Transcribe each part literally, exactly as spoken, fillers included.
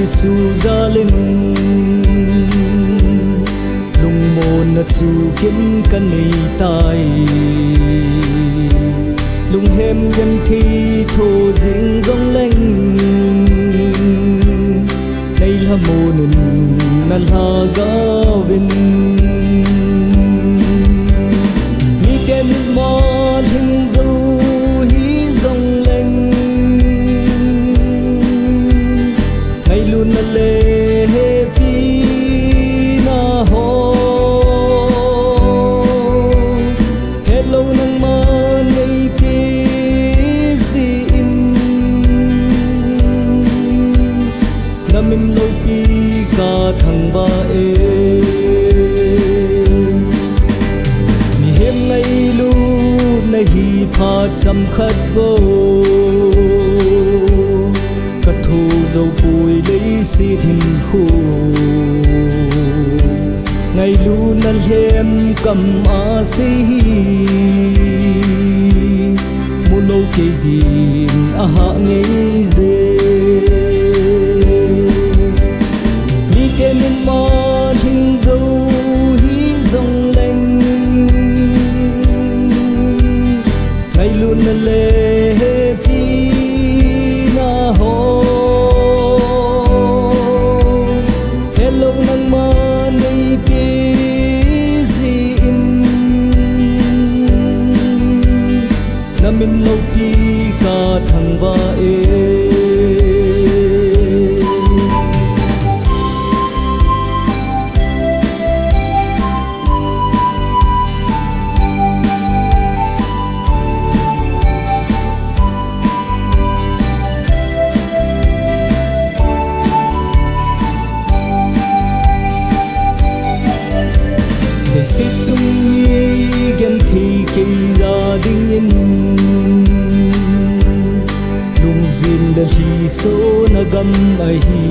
Jesu jalin lungmonna chu kin kanei tai. Lunghem genthei tho jing jongleng, nei lhamon in nalhagaovin. Mite mitma lhing jou hijongleng, ngailutna le hepina ho, helou nangman neipe jin, namin loupi kathangvah e. Mihem ngailutna hi phat chomkhat bou, kathoh joupoi leiset hinkho, ngailutna lhemkam asei hi, mulou kei din ahah ngeije. Mite mitma lhing jou hijongleng, ngailutna le hepina ho, helou nangman neipe jin, namin loupi kathangvah e. Leiset chung hi genthei kei a dingin, lungjin le lhisona gam ahi.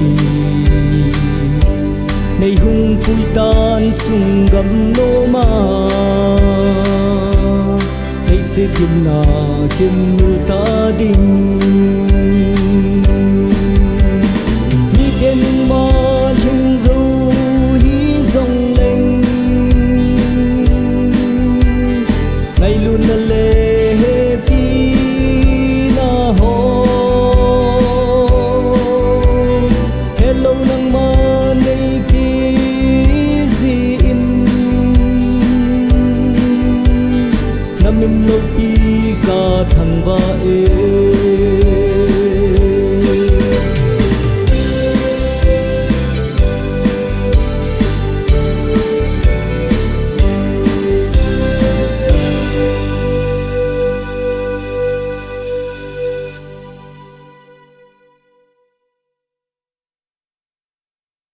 Nei hung puitan chung gam nom a, leiset gimna kimil ta ding. Mite mitma lhing jou hijongleng, ngailutna le hepina ho, helou nangman neipe jin, namin loupi kathangvah